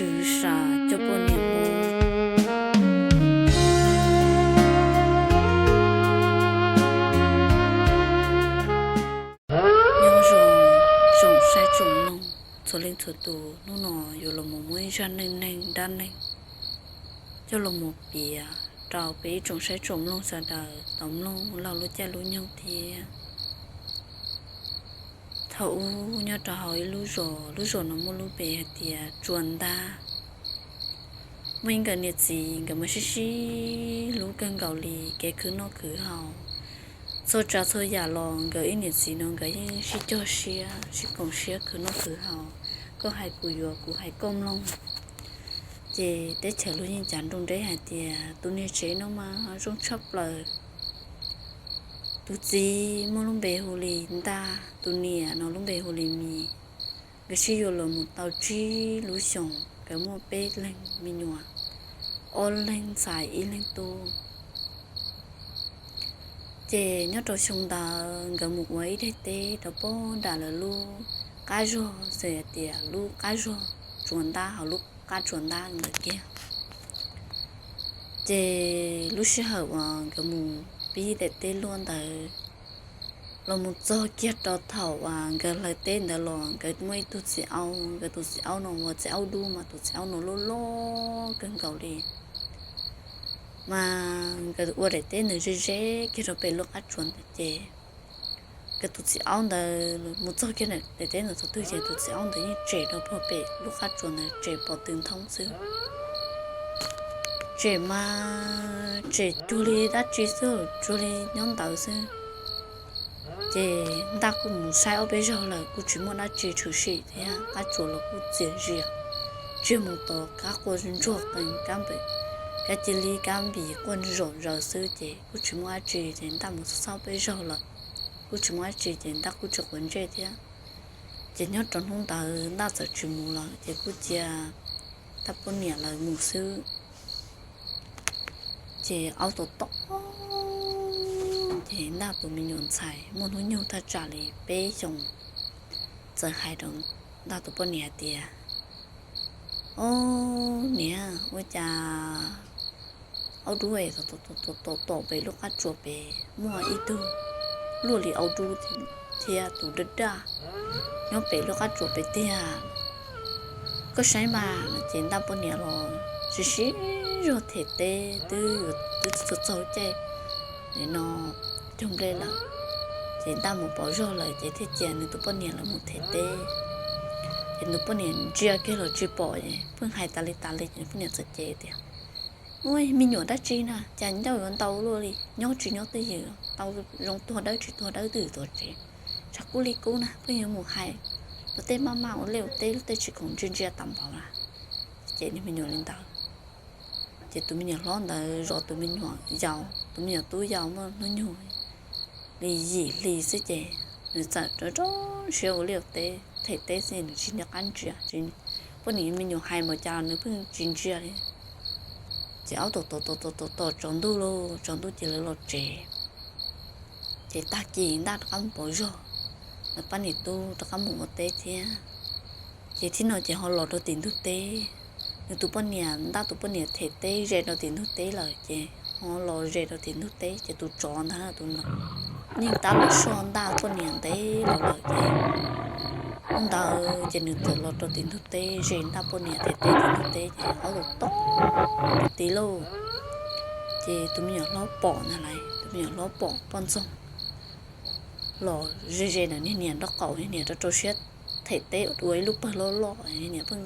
Tus sam coj poj niam mus. Nyob zoo, tsoom saib tsoom mloog txhua leej txhua tus, hnub no yuav los mus muab ib zaj neej neeg dab neeg coj los mus piav rau peb ib tsoom saib tsoom mloog sawv daws tau mloog laug lub caij lub nyoog thiab. Thaum ub nyob rau hauv ib lub zos, lub zos no muaj lub npe hais tias Tsua Ntab. Muaj ib nkawd niam txiv, nkawd mas sib sib hlub kawg nkaus li, kev khwv noj khwv haus, txhua tsav txhua yam los nkawd ib niam txiv no nkawd yeej sib cog siab sib koom siab khwv noj khwv haus, koj hais kuv yuav, kuv hais koj mloog. Ces teb chaws luag yeej cav nroo nreb hais tias tus niag tsev no mas zoo tshaj plaws. Tus txiv muaj lub npe hu li Ntaj, tus niam no lub npe hu li Mis. Nkawd sib yuav los mus tau tsib lub xyoos, nkawd muaj peb leeg me nyuam, ob leeg ntxhais ib leeg tub. Ces nyob rau xyoo ntawd nkawd mus ua ib daim teb rau pog nram lawv lub qab zog, xws hais tias lub qab zog Tsua Ntab, hauv lub qab Tsua Ntab ntawd kiag. Ces lub sij hawm uas nkawd mus pib daim teb luaj ntawd, los mus txog kiag rau thaum uas nkawd hlawv teb ntawd los nkawd muaj ib tug txiv aub, nkawd tus txiv aub no ua txiv aub dub mas tus txiv aub no loj loj kawg nkaus li. Mas nkawd ua daim teb ntawd ze ze kiag rau pem lub qab tsuas ntawd ces nkawd tus txiv aub ntawd mus txog kiag daim teb ntawd thaum twg ces tus txiv aub ntawd yeej tsem rau pog pem lub qab tsuas ntawd tsem pom tw nthoob xwb. Tsem mas tsem cuag li dab tsi xwb, cuag li nyob ntawd xwb. Ces Ntaj kuj mus saib ob peb zaug lawm kuj tsis muaj dab tsi tshwm sim thiab, qab tsuas los kuj txias zias, tsis mus tod, kab quaj ntsuag qees, kab cia li kab npis quaj zom zaws xwb ces kuj tsis muaj dab tsi ces Ntaj mus xauj ob peb zaug lawm kuj tsis muaj dab tsi ces Ntaj kuj tsis quav ntsej thiab. Ces nyob rau hnub ntawd Ntaj txawm tsis mus lawm ces kuj cia Ntaj poj niam lawv mus xwb. Ces aub tom tom, ces Ntaj tus me nyuam ntxhais muaj hnub nyoog thaj tsam li peb xyoos txawm hais rau Ntaj tus poj niam hais tias, Ob niam, ua cas aub dub tom tom pem lub qab tsuas pem muaj ib tug luaj li aub dub thiab tus daj daj nyob pem lub qab tsuas pem tiag? Koj saib mas. Ces Ntaj poj niam los sib sib zog them teb twb yuav twb txog txog caij no cog nplej lawm, ces Ntaj mus pauv zog lawm ces thiaj cia nws tus poj niam lawv mus them teb. Ces nws poj niam ntsia kiag los tsis pom, pheej hais tas li tas li ces nws poj niam txawm cem tias, Ua me nyuam dab tsi na, cas ncauj yuav ntau luaj li, nyob tsis nyob twj ywm, tau zoo tuag dawb tsis tuag dawb twj ywm tom tsev, tshav kub li kub na, pheej yuav mus hais luag tej maj maj ua liaj ua teb, luag tej tsis khoom ntsia ntsia tas npaum na. Ces nws me nyuam li ntawd. Ces tus me nyuam hlob ntawd zov tus me nyuam yau, tus me nyuam tub yau muaj hnub nyoog li yim hli xwb ces nws txawm rau rau siab ua liaj ua teb them teb xwb nws tsis nco qab ntsia. Poj niam me nyuam hais npaum cas los nws pheej tsis ntsia li. Ces aub tom tom tom tom tom tom tsaus ntuj lauj, tsaus ntuj ces lawv los tsev. Ces tag kis Ntaj rov qab mus pauv zog, lawv pab niam tub rov qab mus ua teb thiab. Ces thaum no ces ho los rau tim ntug teb, nws tus poj niam, Ntaj tus poj niam them teb ze rau tim ntug teb lawm ces ho los ze rau tim ntug teb ces tus tsov ntawd tus no yeej tab los soj Ntaj poj niam ntev los lawm ces hnub ntawd ces nws txawm los rau tim ntug teb ze Ntaj poj niam them teb tim ntug teb ces aub tom tom tim lauj. Ces tus me nyuam hlob pom ntag lauj, tus me nyuam hlob pom poj ntxoog los ze ze ntawm niag niam nraub qaum, niag niam rau rau siab them teb ua ib lub pawg loj loj, niag niam pheej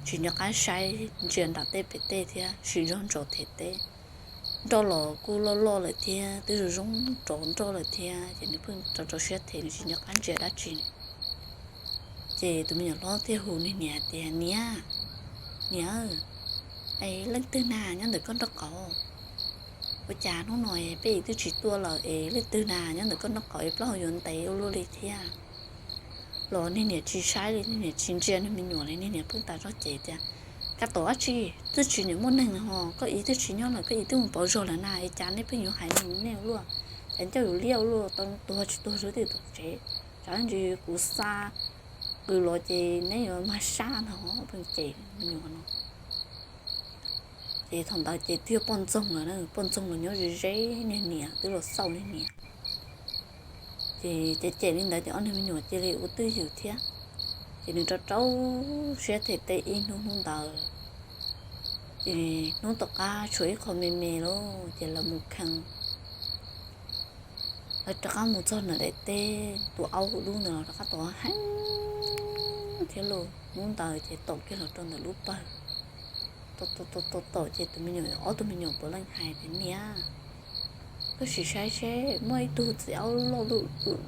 tsis nco qab saib ntsia nram tej pem tej thiab sim zog ntsos them teb. Nroj los kuj loj loj lawm thiab twb zoo zoo rov nroj lawm thiab ces nws pheej rau rau siab them nws tsis nco qab ntsia dab tsi. Ces tus me nyuam hlob thiaj hu niag niam tias, Niam, niam, es leej twg na nyob ntawm koj nraub qaum? Ua cas hnub no peb twb tsis tuaj lawm es leej twg na nyob ntawm koj nraub qaum es plaub hau yuav ntev ua luaj li thiab? Los niag niam tsis saib li, niag niam tsis ntsia niag me nyuam li, niag niam pheej tas zog cem tias, Koj tom dab tsi? Twb tsis niam muaj neeg ho, koj ib twb tsis nyob lawm, koj ib twb mus pauv zog lawm na, es cas nej pheej yuav hais nej ua luaj? Cas ncauj yuav liab ua luaj, tau tuag tsis tuag zov twj ywm tom tsev, tsam ntsis kuv xa qw los ces neb yuav mag sab ntag, pheej cem me nyuam no. Ces thaum ntawd ces twb yog poj ntxoog lawm na, poj ntxoog los nyob ze ze niag niam, twb los xauj niag niam. Ces cem cem li ntawd ces ob niag me nyuam cia li ua twj ywm thiab. Ces nws rau rau siab them teb ib hnub hnub ntawd, ces hnub tom qab tshuav ib qho me me lawm ces lawv mus kheev. Lawv rov qab mus txog ntawm daim teb, tus aub dub ntawd los rov qab tom heev thiab lauj. Hnub ntawd ces tom kiag los rau ntawm lub pawg. Tom tom tom tom tom ces tus me nyuam, ob tug me nyuam puav leej hais tias, Niam, koj sim saib seb muaj ib tug txiv aub loj loj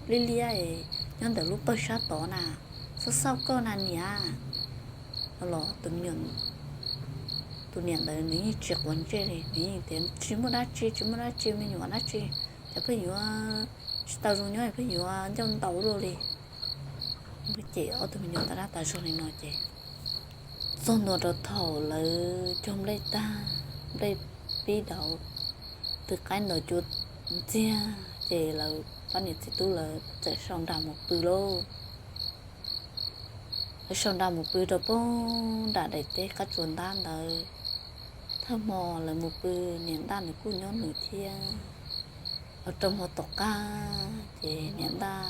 liab liab nyob ntawm lub pawg sab tod na, xauj xauj koj na niam. Los tus me nyuam, tus niam ntawd nws yeej tsis quav ntsej li, nws yeej tias, Tsis muaj dab tsi, tsis muaj dab tsi, me nyuam dab tsi, ces pheej yuav tsis tau zoo nyob, pheej yuav ncauj ntau luaj li. Ces ob tug me nyuam tas dab tas zog li no ces txog ntua rau thaum lawv cog nplej tag, nplej pib dauv, tw qaib ntaus cua ntxiag, ces lawv pab niam txiv tub lawv txawm sau nra mus pw lauj. Lawv sau nra mus pw rau pem nram daim teb qab tsuas ntab ntawd. Thawj hmo lawv mus pw, niam ntaj nws kuj nyob nws thiab. Los rau hmo tom qab ces niam ntaj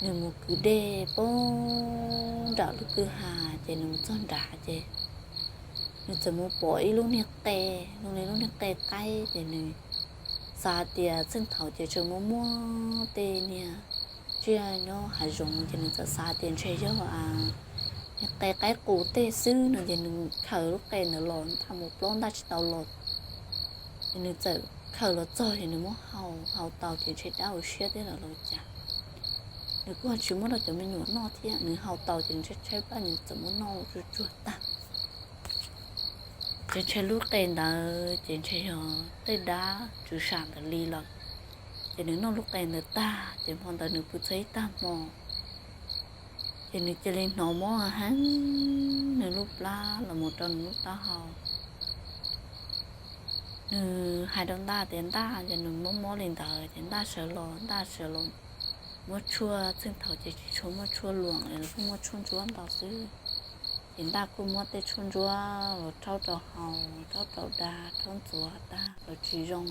nws mus kwv dej pem nram lub kwj ha, ces nws mus txog nrad ces nws txawm mus pom ib lub niag qe, zoo li lub niag qe qaib, ces nws xav tias txheej thaum ces tseem muaj muaj tej niag tsiaj nyob hav zoov, ces nws txawm xav tias ntshe yog niag qe qaib qus tej xwb no, ces nws khaws lub qe ntawd los, ntaj mus plaub ntaj tsis tau los. Ces nws txawm khaws los txog ces nws muab hau, hau tau ces ntshe dab hauv siab thiab los ua cas, nws kuj tsis muab rau cov me nyuam noj thiab, nws hau tau ces nws tshaib tshaib plab, nws txawm muab noj tsuag tsuag tag. Ces ntshe lub qe ntawd ces ntshe yog tej dab tswv sam ntawd li lawm. Ces nws noj lub qe ntawd tag ces hmo ntawd nws pw txog ib tag hmo, ces nws cia li hnov mob heev nws lub plab los mus rau nws lub taub hau. Nws hais rau ntaj tias ntaj, ces nws mob mob li ntawd ces ntaj sawv los, ntaj sawv los muab tshuaj, txheej thaum ces tsis tshua muaj tshuaj luam, lawv kuj muab tshuaj ntsuab ntau xwb. Ces ntaj kuj muab tej tshuaj ntsuab los rhaub rau haus, rhaub rau da, rhaub ntxuav tag los tsis zoo.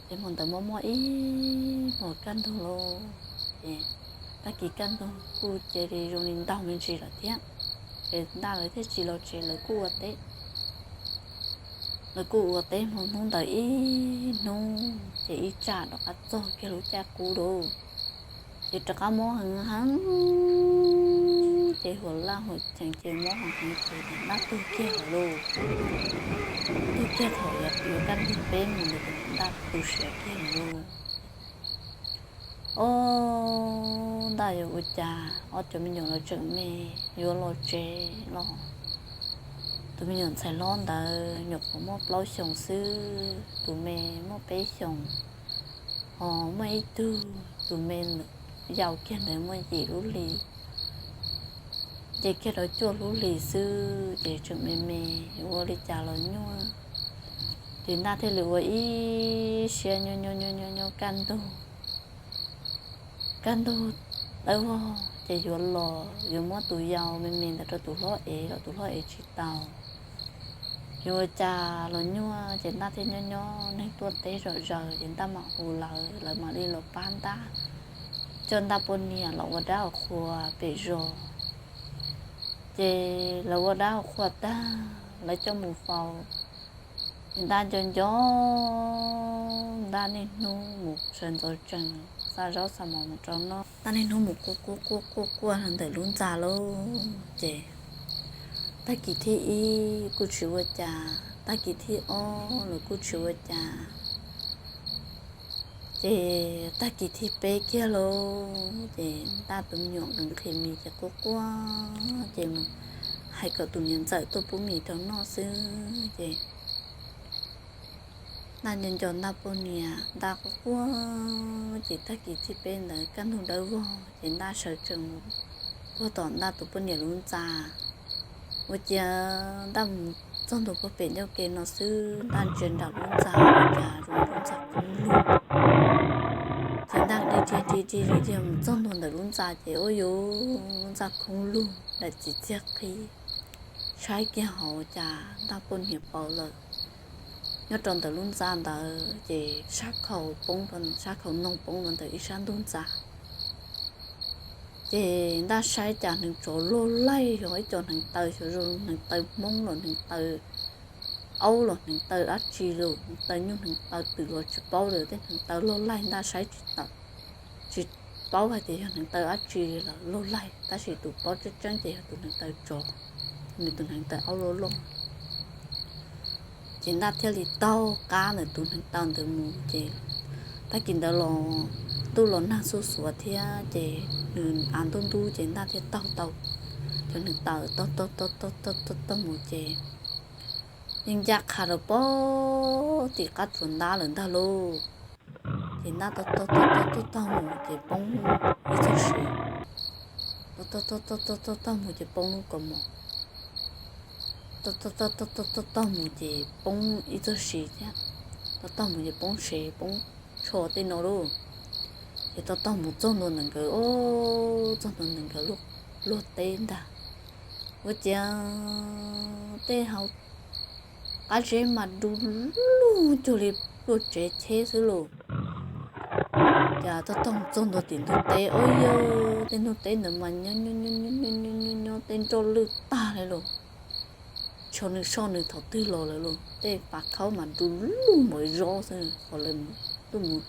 Ces hmo ntawd mob mob ib hmos kaj ntug lauj, ces tag kis kaj ntug kuj cia li zoo li ntaug me ntsis lawm thiab. Ces ntaj lawv thiaj tsis los tsev, lawv kuj ua teb. Lawv kuj ua teb hmo hnub ntawd ib hnub ces ib tsam rov qab txog kiag lub caij qub lauj, ces rov qab mob heev heev, ces huam laj huam cheem ces mob heev heev ces ntaj tuag kiag lawm lauj. Tuag kiag thaum yuav kaj ntug peb mus ntawd ces ntaj tu siav kiag lawm lauj. Ob, ntaj yuav ua cas, ob cov me nyuam los tseem me, yuav los tsev los. Tus me nyuam ntxhais hlob ntawd nyuam qhuav muaj plaub xyoos xwb, tus me muaj peb xyoos, ho muaj ib tug tus me yau kiag ntawd muaj yim lub hlis, ces kiag rau cuaj lub hlis xwb ces tseem me me, yuav ua li cas los nyuaj. Ces ntaj thiaj li ua ib siab nyob nyob nyob nyob nyob kaj ntug, kaj ntug dawb vog ces yuav los yuav muab tus yau me me ntawd rau tus hlob ev los tus hlob ev tsis tau. Yuav ua cas los nyuaj ces ntaj thiaj nyob nyob neeg tuaj teb zom zaws ces ntaj mam hu lawv, lawv mam li los pab ntaj, coj ntaj poj niam los ua dab ua qhua pem zos. Ces lawv ua dab ua qhua tag lawv coj mus faus, ces ntaj nco nco, ntaj niaj hnub mus sawv ntxov tsees xa zaub xa mov mus rau noj, ntaj niaj hnub mus quaj quaj quaj quaj quaj ntawm lub ntxa lauj. Ces tag kis thib ib kuj tsis ua cas, tag kis thib ob los kuj tsis ua cas, ces tag kis thib peb kiag lauj, ces ntaj tus me nyuam nqhis nqhis mis ces quaj quaj, ces mus hais kom tus niam ntxawm tuaj pub mis rau noj xwb ces ntaj nco nco ntaj poj niam, ntaj quaj quaj, ces tag kis thib peb ntawd kaj ntug dawb vog ces ntaj sawv tsees mus puag tom ntaj tus poj niam lub ntxa. Ua ciav ntaj mus txog ntua puag pem ncauj ke no xwb, ntaj ntsia nram lub ntxa ua cas zoo lub ntxa qoob lug. Ces ntaj dib dhia dhia dhia dhia mus txog ntua ntawm lub ntxa ces ua yuv, lub ntxa khoob lug daim txiv txiag qhib, saib kiag hauv cas ntaj poj niam paws lawm. Nyob rau ntawm lub ntxa ntawd ces sab khau poob, sab khau noog poob rau ntawm ib sab ntug ntxa. Ces ntaj saib cas neeg tsov log laig, yog ib co neeg taw, xyov zoo neeg taw Hmoob los neeg taw aub los neeg taw dab tsi los neeg taw nyuj neeg taw twm los tsis paub li, tej neeg taw log laig ntaj saib tsis tawm, tsis paub hais tias yog neeg taw dab tsi los log laig, tab sis tus paub tseeb tseeb ces yog tus neeg taw tsov, nws tus neeg taw aub loj loj. Ces ntaj thiaj li taug qab ntawm tus neeg taw ntawd mus ces tag kis ntawd los ntuj los nag xuj xuav thiab ces nws av ntub ntub ces ntaj thiaj taug tau cov neeg taw taug taug taug taug taug taug mus ces yeej ncaj qha rau pem tim qab tsuas ntab lawm ntag lauj. Ces ntaj taug taug taug taug taug taug mus ces poob ib txog siv, taug taug taug taug taug taug mus ces poob lub kaus mom, taug taug taug taug taug taug mus ces poob ib txog siv thiab, taug taug mus ces poob sev poob tsho tej no lauj. Ces taug taug mus txog ntua ntawm nkawd, o, txog ntua ntawm nkawd luag teb ntag. Ua ciav tej hauv qab tsev mas du lug cuag li pluaj tsev cheb xwb lauj. Ces taug taug mus txog ntua tim ntug teb, o, yog tej ntug teb ntawd mas nyob nyob nyob tej nroj lwj tag li lauj. Tsho nws soj nws thaum twg los lawm lauj, tej pas khaub mas du lug npaum zov xwb, qhov lawv tuaj mus,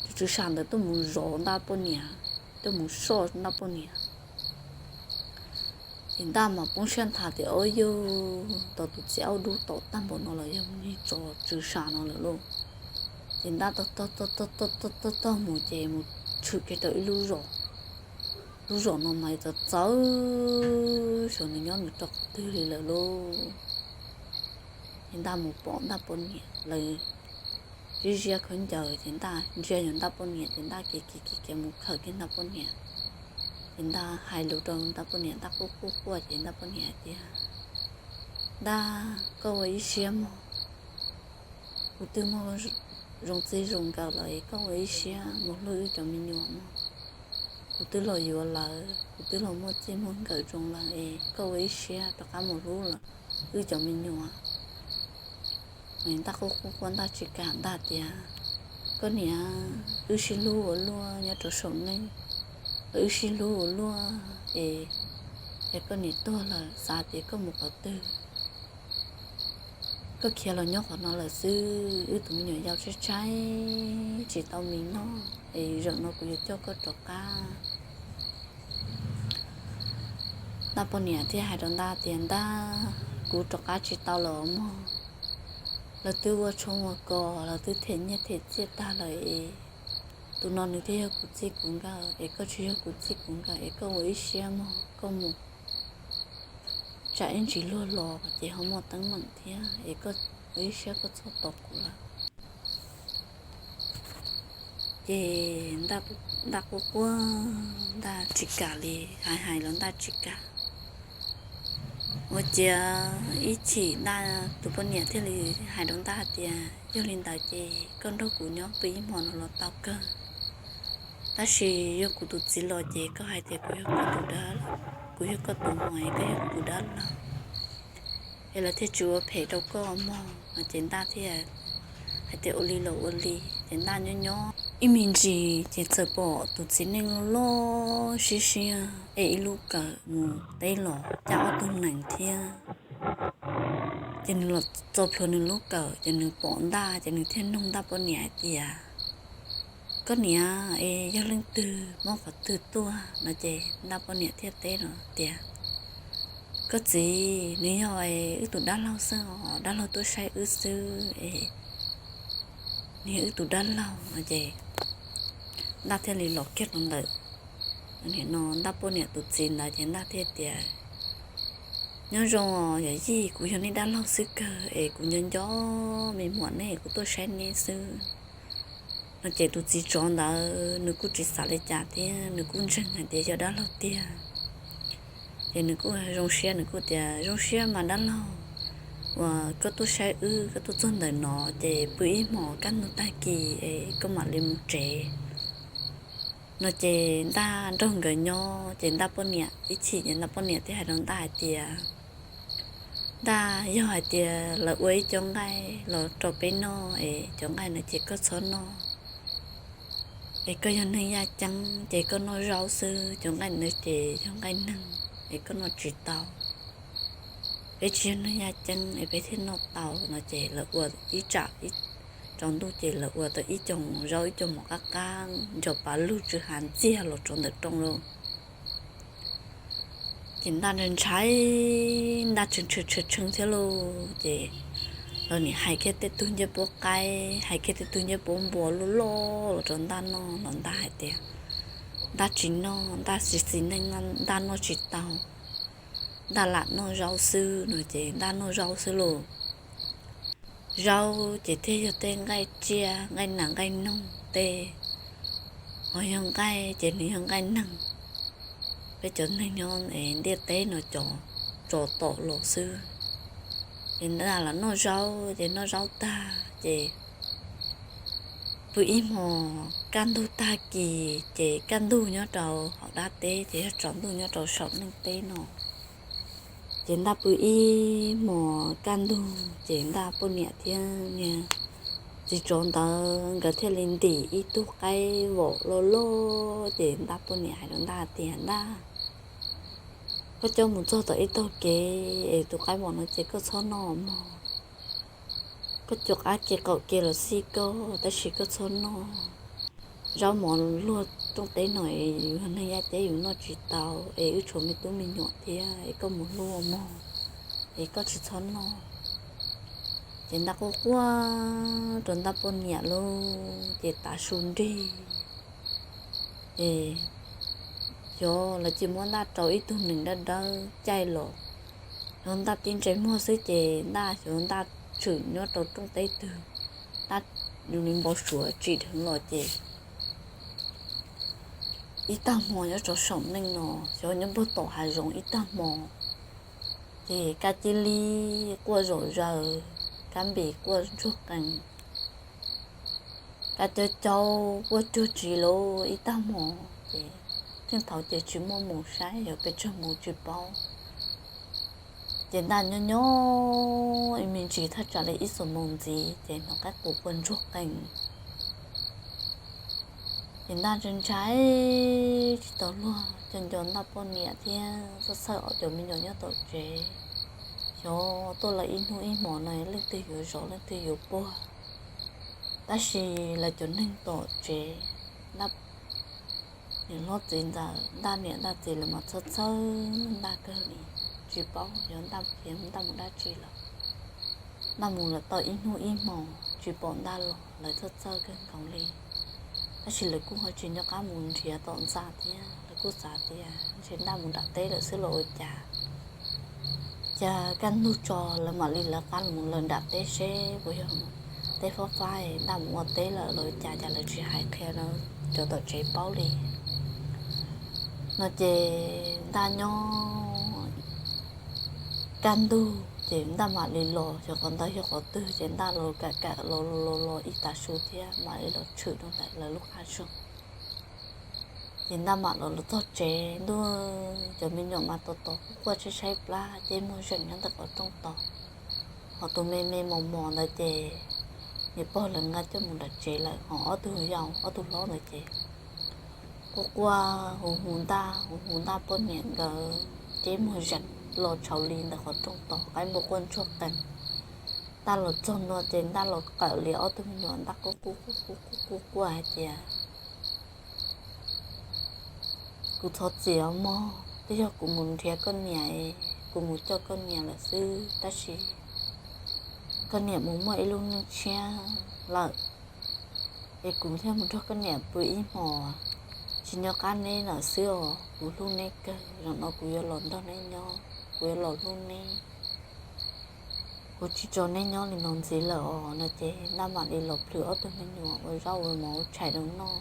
tus tswv sa ntawd tuaj mus zov ntaj poj niam, tuaj mus soj ntaj poj niam. Ces ntaj mas poob siab nthav tias, o, yog tau tus txiv aub dub tom tag npaum no los yog niag tsov tswv sa no lawm lauj. Ces ntaj taug taug taug taug mus ces mus tshwm kiag rau ib lub zos. Lub zos no mas txawv txawv, xyov nws nyob nws rau qhov twg li lawm lauj. Ces ntaj mus pom ntaj poj niam lawv sib ziab khaub ncaws, ces ntaj ntsia yog ntaj poj niam ces ntaj kiv kiv kiv kiv mus khawm kiag ntaj poj niam. Ces ntaj hais lus rau ntaj poj niam, ntaj quaj quaj quaj ces ntaj poj niam hais tias, ntaj, koj ua ib siab mog, kuv twb muaj zoo txij zoo nkawm lawm es koj ua ib siab mus hlub wb cov me nyuam mog. Kuv twb los yuav lawv, kuv twb los muaj txij muaj nkawm zoo lawm es koj ua ib siab rov qab mus hlub lawm wb cov me nyuam. Ntaj quaj quaj quaj ntaj tsis kam, ntaj tias, koj niam, wb sib hlub ua luaj nyob rau saum neej, wb sib hlub ua luaj es, es koj niam tuag lawm xav tias koj mus qhov twg, koj khiav los nyob qhov no lawm xwb, wb tus me nyuam yau tshaib tshaib tsis tau mis noj es zaum no kuv yuav coj koj rov qab. Ntaj poj niam thiaj hais rau ntaj tias, ntaj, kuv rov qab tsis tau lawm mog, lawv twb ua tshoob ua kos, lawv twb them nyiaj them txiaj tag lawm es tus no nws thiaj yog kuv txij kuv nkawm es koj tsis yog kuv txij kuv nkawm es koj ua ib siab mog, koj mus tsam ib ntsis luag los ces ho muaj teeb meem thiab es koj ua ib siab koj txhob tos kuv lawm. Ces ntaj quaj quaj, ntaj tsis kam li, hais hais los ntaj tsis kam. Ua ciav ib chim ntaj tus poj niam thiaj li hais rau ntaj tias, yog li ntawd ces koj nrog kuv nyob pw ib hmo no los tau kawg, tab sis yog kuv tus txiv los ces koj hais tias kuv yog koj tus dab, kuv yog koj tus muam es koj yog kuv tus dab laug, es lawv thiaj tsis ua phem rau koj mog. No ces ntaj thiaj hais tias ua li los ua li. Ces ntaj nyob nyob ib me ntsis ces txawm pom tus txiv neej loj loj siab siab ev ib lub kawm mus teb los cab ob tug nees thiab. Ces nws los txo plhuav nws lub kawm ces nws pom ntaj ces nws thiaj nug ntaj poj niam hais tias, koj niam, es yog leej twg muab qhov twg tuaj? No ces ntaj poj niam thiaj teb los tias, koj txiv, nws yog wb tus dab laug xwb os, dab laug tuaj saib wb xwb es nws yog wb tus dab laug. No ces ntaj thiaj li los kiag rau ntawm no ntaj poj niam tus txiv ntawd ces ntaj thiaj tias, nyob zoo os yawm yij, kuv yog nej dab laug xwb kawg es kuv nco nco me muam nej, kuv tuaj saib nej xwb. No ces tus txiv tsov ntawd nws kuj tsis xav li cas thiab nws kuj ntseeg hais tias yog dab laug tiag. Ces nws kuj zoo siab, nws kuj tias zoo siab mas dab laug uas koj tuaj saib wb, koj tuaj txog ntawm no ces pw ib hmos kaj ntug tag kis es koj mam li mus tsev. No ces Ntaj nrog nkawd nyob ces Ntaj poj niam ib chim ces Ntaj poj niam thiaj hais rau Ntaj hais tias, Ntaj, yog hais tias lawv ua ib co nqaij los rau peb noj es cov nqaij no ces koj txhob noj, es koj yog neeg yaj ceeb ces koj noj zaub xwb, cov nqaij no ces yog nqaij neeg es koj noj tsis tau. Peb tsis yog neeg yaj ceeb es peb thiaj noj tau. No ces lawv ua ib tsam ib, tsaus ntuj ces lawv ua tau ib co zaub ib co mov qab qab nco pav lug tsw hav ntxiag los rau ntawm rooj lauj. Ces Ntaj ntshai ntshai, Ntaj tshee tshee tshee tshee thiab lauj. Ces lawv nim hais kiag tej tug ncej puab qaib, hais kiag tej tug ncej puab npua loj loj los rau Ntaj noj los Ntaj hais tias Ntaj tsis noj, Ntaj xis xis neej, Ntaj noj tsis tau, Ntaj lam noj zaub xwb no ces Ntaj noj zaub xwb lauj. Zaub ces thiaj yog tej nqaij tsiaj, nqaij nas nqaij noog tej, ho yog nqaij ces nws yog nqaij neeg, peb cov neeg nyob ntiaj teb no cov tso tom los xwb. Ces Ntaj lam noj zaub ces noj zaub tag ces pw ib hmos kaj ntug tag kis ces kaj ntug nyob rau hauv dab teb ces yog tsaus ntuj nyob rau saum neej teb no. Ces Ntaj pw ib hmos kaj ntug ces Ntaj poj niam thiab niag txiv tsov ntawd nkawd thiaj li ntim ib tug qaib vom loj loj ces Ntaj poj niam hais rau Ntaj tias, Ntaj, koj coj mus txog tom ib tog kev es tus qaib vom no ces koj txhob noj mog. Koj cov qab ke qaum ke los xij koj tab sis koj txhob noj. Zaub mov luag rooj teb no es yus yog neeg yaj ceeb yus noj tsis tau es wb tshuav me tub me nyuam thiab es koj mus hlub mog, es koj tsis txhob noj. Ces Ntaj quaj quaj rau Ntaj poj niam lauj ces tav su nrig ces xyov lawv cia muab Ntaj rau ib tug nees dawb dawb caij los, xyov Ntaj tib ntsais muag xwb ces Ntaj xyov Ntaj tshwm nyob rau rooj teb twg, Ntaj yus li npau suav tsim dheev los ces ib tag hmo nyob rau saum neej no, xyov nyob puag tom hav zoov ib tag hmo ces Kab Cib Lib quaj zom zaws, Kab Npis quaj ntsuag qees, Kab Caub Caub quaj cuag tsis lauj ib tag hmo ces theej thaud ces tsis muaj mus saib yog pes tsawg mus tsis paub. Ces Ntaj nyob nyob ib me ntsis thaj tsam li ib xuab moos ntxiv ces hnov qaib qus quaj ntsuag qees. Ces Ntaj ntshai ntshai tsis tau luag, cov nco Ntaj poj niam thiab txhawj txhawj ob cov me nyuam nyob tom tsev, xyov tuaj lawv ib hnub ib hmos no leej twg yuav zov leej twg yuav puag. Tab sis lawv cov neeg tom tsev, Ntaj niam hlob txiv ntxawm, Ntaj niam Ntaj txiv lawv mas txhawj txhawj Ntaj kawg li, tsis paub xyov Ntaj khiav Ntaj mus dab tsi lawm. Ntaj mus lawm tau ib hnub ib hmos tsis pom Ntaj los lawv txhawj txhawj kawg nkaus li. Tab sis lawv kuj ho tsis nco qab mus nrhiav tom ntxa thiab, lawv kuj xav tias ntshe Ntaj mus nram teb lawm xwb los ua cas. Cas kaj ntug tso lawv mam li lawv qab mus lawm nram teb seb puas yog teb fab fab Ntaj mus ua teb lawm los ua cas, cas lawv tsis hais qhia rau cov tom tsev paub li. No ces Ntaj nyob kaj ntug ces Ntaj mam li los, xyov qhov ntawd yog qhov twg ces Ntaj los kam kam los los los ib tav su thiab mam li los tshwm rau ntawm lawv lub qab zog. Ces Ntaj mam los los txog tsev ntuj, cov me nyuam mas tos tos quaj quaj tshaib tshaib plab ceb muag zeem nyob ntawm qhov rooj tos. Ho tus me me mos mos ntawd ces niam pog lawv nqa coj mus nram tsev lawm, ho ob tug yau ob tug hlob ntawd ces quaj quaj hu hu Ntaj hu hu Ntaj poj niam nkawd ceb muag zeem los tshau li ntawm qhov rooj tos, qaib npua quaj ntsuag qees. Ntaj los txog ntua ces Ntaj los qawm li ob tug me nyuam, Ntaj quaj quaj quaj quaj quaj quaj hais tias, Kuv thov txim os mog, twb yog kuv mus nrhiav koj niam, kuv mus coj koj niam lawm xwb, tab sis koj niam mus muaj ib lub neej tshiab lawm, es kuv thiaj mus nrog koj niam pw ib hmos, tsis nco qab neb lawm xwb os. Kuv hlub neb kawg, zaum no kuv yuav los nrog neb nyob, kuv yuav los hlub neb. Kuv tsis tso neb nyob li no ntxiv lawm os. No ces Ntaj mam li los plhws ob tug me nyuam ua zaub ua mov ua tshais rau noj.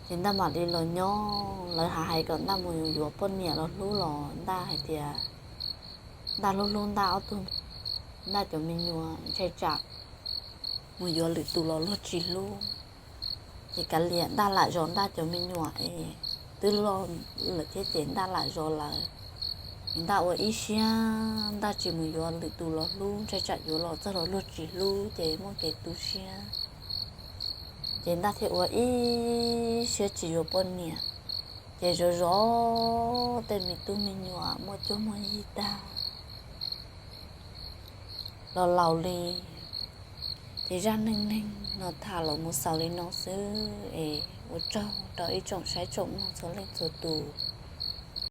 Ces Ntaj mam li los nyob, lawv hais kom Ntaj mus yuav poj niam los hlub los Ntaj hais tias Ntaj hlub hlub Ntaj ob tug, Ntaj cov me nyuam ntshai tsam mus yuav lwm tus los luag tsis hlub. Ces kav liam Ntaj lam zov Ntaj cov me nyuam es twb loj lawm thiab ces Ntaj lam zov lawv. Ces Ntaj ua ib siab Ntaj tsis mus yuav lwm tus los hlub, ntshai tsam yuav los txog los luag tsis hlub ces muaj kev tu siab. Ces Ntaj thiaj ua ib siab tsis yuav poj niam, ces zov zov tej me tub me nyuam muaj cuab muaj yig tag los laus li. Ces zaj neej neeg no tham los mus xaus li no xwb es ua tsaug rau ib tsoom saib tsoom mloog txhua leej txhua tus.